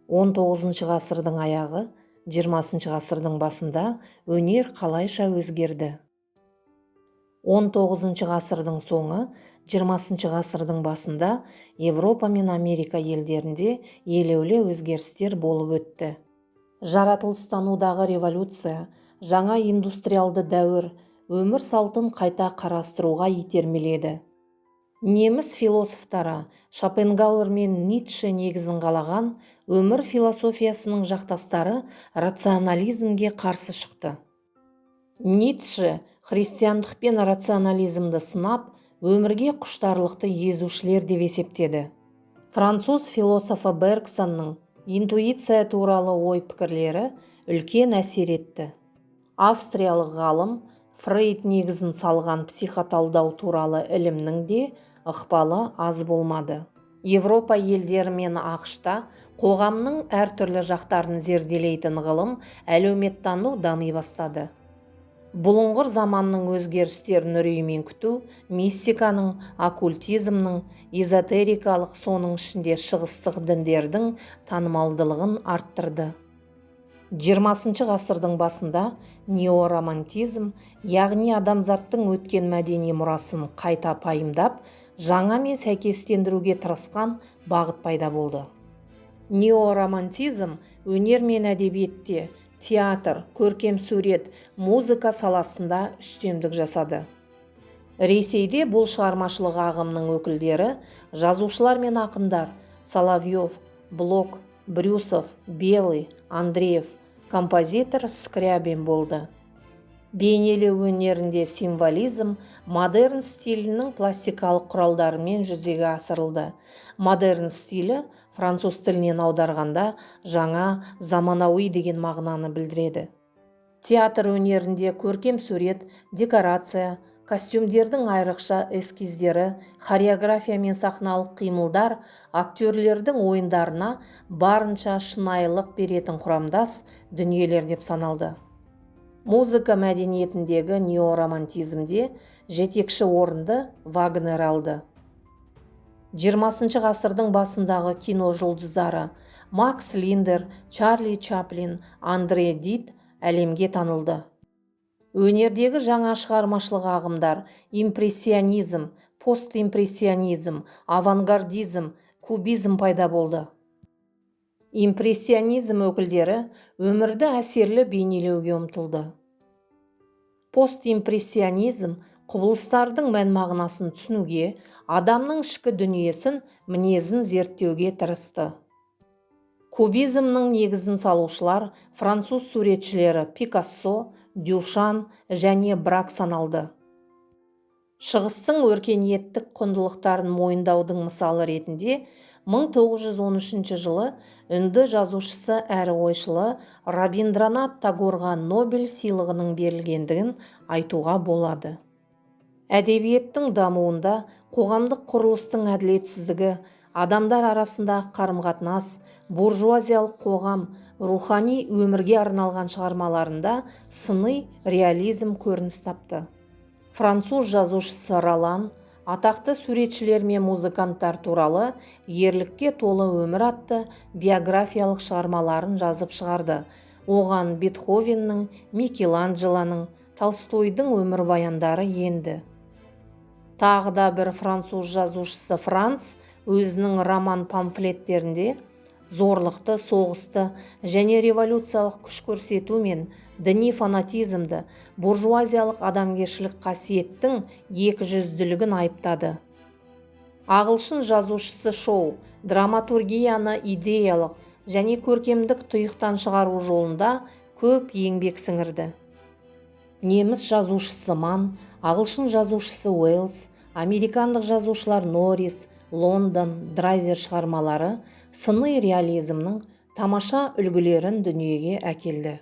XIX ғасырдың аяғы, XX ғасырдың басында өнер қалайша өзгерді? XIX ғасырдың соңы, XX ғасырдың басында Европа мен Америка елдерінде елеулі өзгерістер болып өтті. Жаратылыстанудағы революция, жаңа индустриалды дәуір өмір салтын қайта қарастыруға итермеледі. Неміс философтары Шопенгауэр мен Ницше негізін қалаған өмір философиясының жақтастары рационализмге қарсы шықты. Ницше христиандық пен рационализмді сынап, өмірге құштарлықты езушілер деп есептеді. Француз философы Бергсонның интуиция туралы ой-пікірлері үлкен әсер етті. Австриялық ғалым Фрейд негізін салған психоталдау туралы ілімнің де ықпалы аз болмады. Европа елдері мен АҚШ-та қоғамның әртүрлі жақтарын зерделейтін ғылым әлеуметтану дами бастады. Бұлыңғыр заманның өзгерістерін үреймен күту мистиканың, оккультизмнің, эзотерикалық, соның ішінде шығыстық діндердің танымалдылығын арттырды. XX ғасырдың басында неоромантизм, яғни адамзаттың өткен мәдени мұрасын қайта пайымдап, жаңамен сәйкестендіруге тырысқан бағыт пайда болды. Неоромантизм өнер мен әдебиетте, театр, көркем сурет, музыка саласында үстемдік жасады. Ресейде бұл шығармашылық ағымның өкілдері жазушылар мен ақындар Соловьев, Блок, Брюсов, Белый, Андреев, композитор Скрябин болды. Бейнелеу өнерінде символизм модерн стилінің пластикалық құралдарымен жүзеге асырылды. Модерн стилі француз тілінен аударғанда жаңа, заманауи деген мағынаны білдіреді. Театр өнерінде көркем сурет, декорация, костюмдердің айрықша эскиздері, хореография мен сахналық қимылдар актерлердің ойындарына барынша шынайылық беретін құрамдас дүниелер деп саналды. Музыка мәдениетіндегі неоромантизмде жетекші орынды Вагнер алды. XX ғасырдың басындағы кино жұлдыздары Макс Линдер, Чарли Чаплин, Андре Дид әлемге танылды. Өнердегі жаңа шығармашылық ағымдар импрессионизм, постимпрессионизм, авангардизм, кубизм пайда болды. Импрессионизм өкілдері өмірді әсерлі бейнелеуге ұмтылды. Постимпрессионизм құбылыстардың мән-мағынасын түсінуге, адамның ішкі дүниесін, мінезін зерттеуге тырысты. Кубизмнің негізін салушылар француз суретшілері Пикассо, Дюшан және Брак саналды. Шығыстың өркениеттік құндылықтарын мойындаудың мысалы ретінде 1913 жылы үнді жазушысы әрі ойшылы Рабиндранат Тагорға Нобель сыйлығының берілгендігін айтуға болады. Әдебиеттің дамуында қоғамдық құрылыстың әділетсіздігі, адамдар арасындағы қарым-қатынас, буржуазиялық қоғам, рухани өмірге арналған шығармаларында сыни реализм көрініс тапты. Француз жазушысы Ролан атақты суретшілер мен музыканттар туралы «Ерлікке толы өмір» атты биографиялық шығармаларын жазып шығарды. Оған Бетховеннің, Микеланджелоның, Толстойдың өмірбаяндары енді. Тағы да бір француз жазушысы Франц өзінің роман памфлеттерінде зорлықты, соғысты және революциялық күш көрсету мен діни фанатизмді, буржуазиялық адамгершілік қасиеттің екіжүзділігін айыптады. Ағылшын жазушысы Шоу драматургияны идеялық және көркемдік тұйықтан шығару жолында көп еңбек сіңірді. Неміс жазушысы Ман, ағылшын жазушысы Уэллс, американдық жазушылар Норрис, Лондон, Драйзер шығармалары сыни реализмнің тамаша үлгілерін дүниеге әкелді.